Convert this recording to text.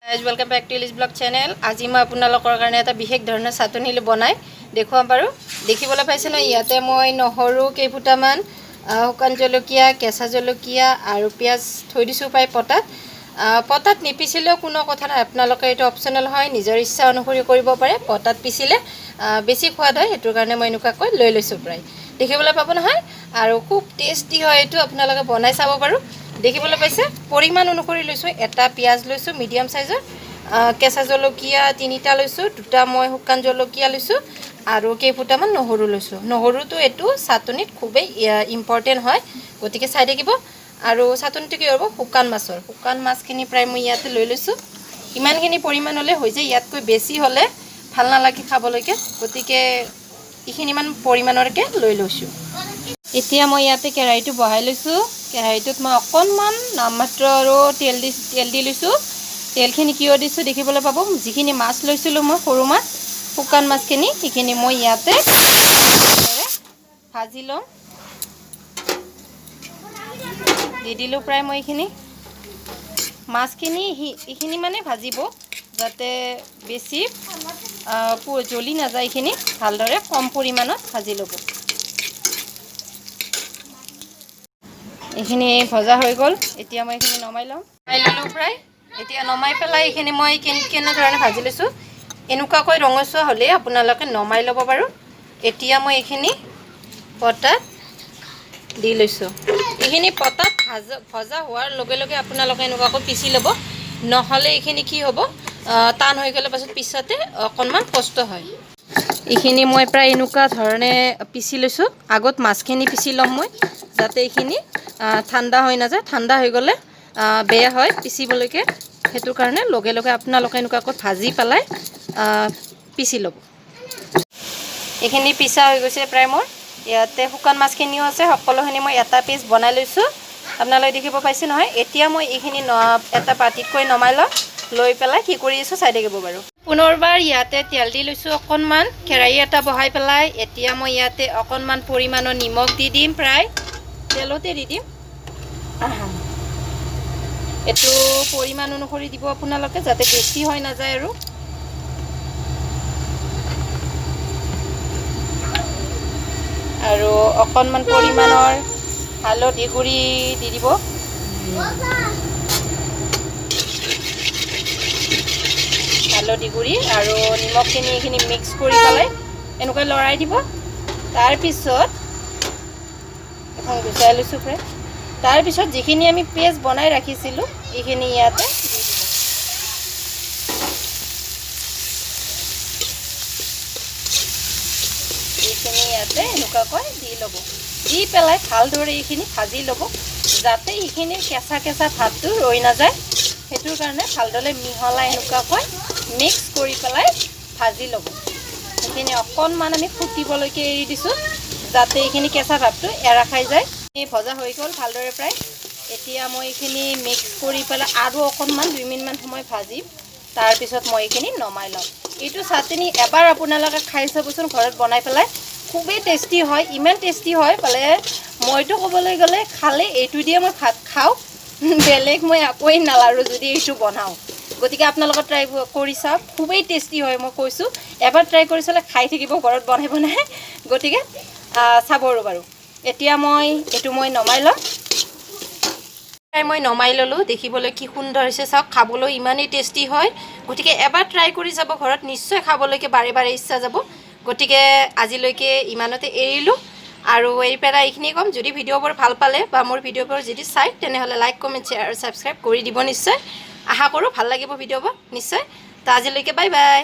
Guys, welcome back to Liz blog channel. আজি মই আপোনালোকৰ কাৰণে এটা বিশেষ ধৰণৰ চাটনি বনাই দেখুৱাম বাৰু। দেখিবলৈ পাইছে ন, ইয়াতে মই নহৰু কেইফুটামান, শুকান জলকীয়া, কেঁচা জলকীয়া আৰু পিঁয়াজ থৈ দিছোঁ প্ৰায় পটাত। পটাত নিপিচিলেও কোনো কথা নাই, আপোনালোকে এইটো অপশ্যনেল হয়, নিজৰ ইচ্ছা অনুসৰি কৰিব পাৰে। পটাত পিচিলে বেছি সোৱাদ হয়, সেইটোৰ কাৰণে মই এনেকুৱাকৈ লৈ লৈছোঁ প্ৰায়। দেখিবলৈ পাব নহয়, আৰু খুব টেষ্টি হয় এইটো, আপোনালোকে বনাই চাব বাৰু। দেখিবলৈ পাইছে, পৰিমাণ অনুসৰি লৈছোঁ। এটা পিঁয়াজ লৈছোঁ মিডিয়াম চাইজৰ, কেঁচা জলকীয়া 3টা লৈছোঁ, 2টা মই শুকান জলকীয়া লৈছোঁ আৰু কেইফুটামান নহৰু লৈছোঁ। নহৰুটো এইটো চাটনিত খুবেই ইম্পৰ্টেণ্ট হয়, গতিকে চাই থাকিব। আৰু চাটনিটো কি হ'ব, শুকান মাছৰ, শুকান মাছখিনি প্ৰায় মই ইয়াতে লৈ লৈছোঁ। ইমানখিনি পৰিমাণ হ'লে হৈ যায়, ইয়াতকৈ বেছি হ'লে ভাল নালাগে খাবলৈকে, গতিকে এইখিনিমান পৰিমাণৰকৈ লৈ লৈছোঁ। এতিয়া মই ইয়াতে কেৰাহীটো বহাই লৈছোঁ। কেৰাহীটোত মই অকণমান নামমাত্ৰ আৰু তেল দি লৈছোঁ। তেলখিনি কিয় দিছোঁ দেখিবলৈ পাব। যিখিনি মাছ লৈছিলোঁ মই, সৰু মাছ, শুকান মাছখিনি, সেইখিনি মই ইয়াতে ভাজি ল'ম। দি দিলোঁ প্ৰায় মই এইখিনি মাছখিনি, এইখিনি মানে ভাজিব যাতে বেছি জ্বলি নাযায়, এইখিনি ভালদৰে কম পৰিমাণত ভাজি ল'ব। এইখিনি ভজা হৈ গ'ল, এতিয়া মই এইখিনি নমাই ল'ম। নমাই ল'লোঁ প্ৰায়। এতিয়া নমাই পেলাই এইখিনি মই কেনেধৰণে ভাজি লৈছোঁ, এনেকুৱাকৈ ৰঙচুৱা হ'লেই আপোনালোকে নমাই ল'ব বাৰু। এতিয়া মই এইখিনি পটাত দি লৈছোঁ। এইখিনি পটাত ভজা হোৱাৰ লগে লগে আপোনালোকে এনেকুৱাকৈ পিচি ল'ব, নহ'লে এইখিনি কি হ'ব, টান হৈ গ'লে পাছত পিছতে অকণমান কষ্ট হয়। এইখিনি মই প্ৰায় এনেকুৱা ধৰণে পিচি লৈছোঁ। আগত মাছখিনি পিচি ল'ম মই, যাতে এইখিনি ঠাণ্ডা হৈ নাযায়। ঠাণ্ডা হৈ গ'লে বেয়া হয় পিচিবলৈকে, সেইটো কাৰণে লগে লগে আপোনালোকে এনেকুৱাকৈ ভাজি পেলাই পিচি ল'ব। এইখিনি পিচা হৈ গৈছে প্ৰায় মোৰ। ইয়াতে শুকান মাছখিনিও আছে, সকলোখিনি মই এটা পিচ বনাই লৈছোঁ, আপোনালোকে দেখিব পাইছে নহয়। এতিয়া মই এইখিনি এটা বাতিতকৈ নমাই ল'ম, লৈ পেলাই কি কৰি আছোঁ চাই থাকিব বাৰু। পুনৰবাৰ ইয়াতে তেল দি লৈছোঁ অকণমান, কেৰাহী এটা বহাই পেলাই। এতিয়া মই ইয়াতে অকণমান পৰিমাণৰ নিমখ দি দিম, প্ৰায় তেলতে দি দিম। এইটো পৰিমাণ অনুসৰি দিব আপোনালোকে, যাতে বেছি হৈ নাযায় আৰু। আৰু অকণমান পৰিমাণৰ হালধি গুড়ি দি দিব। হালধি গুড়ি আৰু নিমখখিনি এইখিনি মিক্স কৰি পেলাই এনেকৈ লৰাই দিব। তাৰপিছত এখন গুচাই লৈছোঁ প্ৰায়। তাৰপিছত যিখিনি আমি পেষ্ট বনাই ৰাখিছিলোঁ এইখিনি ইয়াতে দি দিব। এইখিনি ইয়াতে এনেকুৱাকৈ দি ল'ব, দি পেলাই ভালদৰে এইখিনি ভাজি ল'ব, যাতে এইখিনিৰ কেঁচা কেঁচা ভাৱটো ৰৈ নাযায়। সেইটোৰ কাৰণে ভালদৰে মিহলাই এনেকুৱাকৈ মিক্স কৰি পেলাই ভাজি ল'ব। সেইখিনি অকণমান আমি ফুটিবলৈকে এৰি দিছোঁ, যাতে এইখিনি কেঁচা ভাৱটো এৰা খাই যায়। এই ভজা হৈ গ'ল ভালদৰে প্ৰায়। এতিয়া মই এইখিনি মিক্স কৰি পেলাই আৰু অকণমান 2 মিনিটমান সময় ভাজিম, তাৰপিছত মই এইখিনি নমাই ল'ম। এইটো চাটনি এবাৰ আপোনালোকে খাই চাবচোন ঘৰত বনাই পেলাই, খুবেই টেষ্টি হয়, ইমান টেষ্টি হয় পালে মইতো ক'বলৈ গ'লে খালে এইটো দিয়ে মই ভাত খাওঁ, বেলেগ মই একোৱেই নালাৰোঁ যদি এইটো বনাওঁ। গতিকে আপোনালোকে ট্ৰাই কৰি চাওক, খুবেই টেষ্টি হয়, মই কৈছোঁ। এবাৰ ট্ৰাই কৰি চালে খাই থাকিব ঘৰত বনাই বনাই। গতিকে চাব আৰু বাৰু। এতিয়া মই এইটো নমাই ল'ম। মই নমাই ল'লোঁ, দেখিবলৈ কি সুন্দৰ হৈছে চাওক, খাবলৈ ইমানেই টেষ্টি হয়। গতিকে এবাৰ ট্ৰাই কৰি চাব ঘৰত, নিশ্চয় খাবলৈকে বাৰে বাৰে ইচ্ছা যাব। গতিকে আজিলৈকে ইমানতে এৰিলোঁ আৰু এৰি পেলাই এইখিনিয়ে ক'ম, যদি ভিডিঅ'বোৰ ভাল পালে বা মোৰ ভিডিঅ'বোৰ যদি চায় তেনেহ'লে লাইক, কমেণ্ট, শ্বেয়াৰ আৰু ছাবস্ক্ৰাইব কৰি দিব নিশ্চয়। আশা কৰোঁ ভাল লাগিব ভিডিঅ'বোৰ নিশ্চয়। তো আজিলৈকে বাই বাই।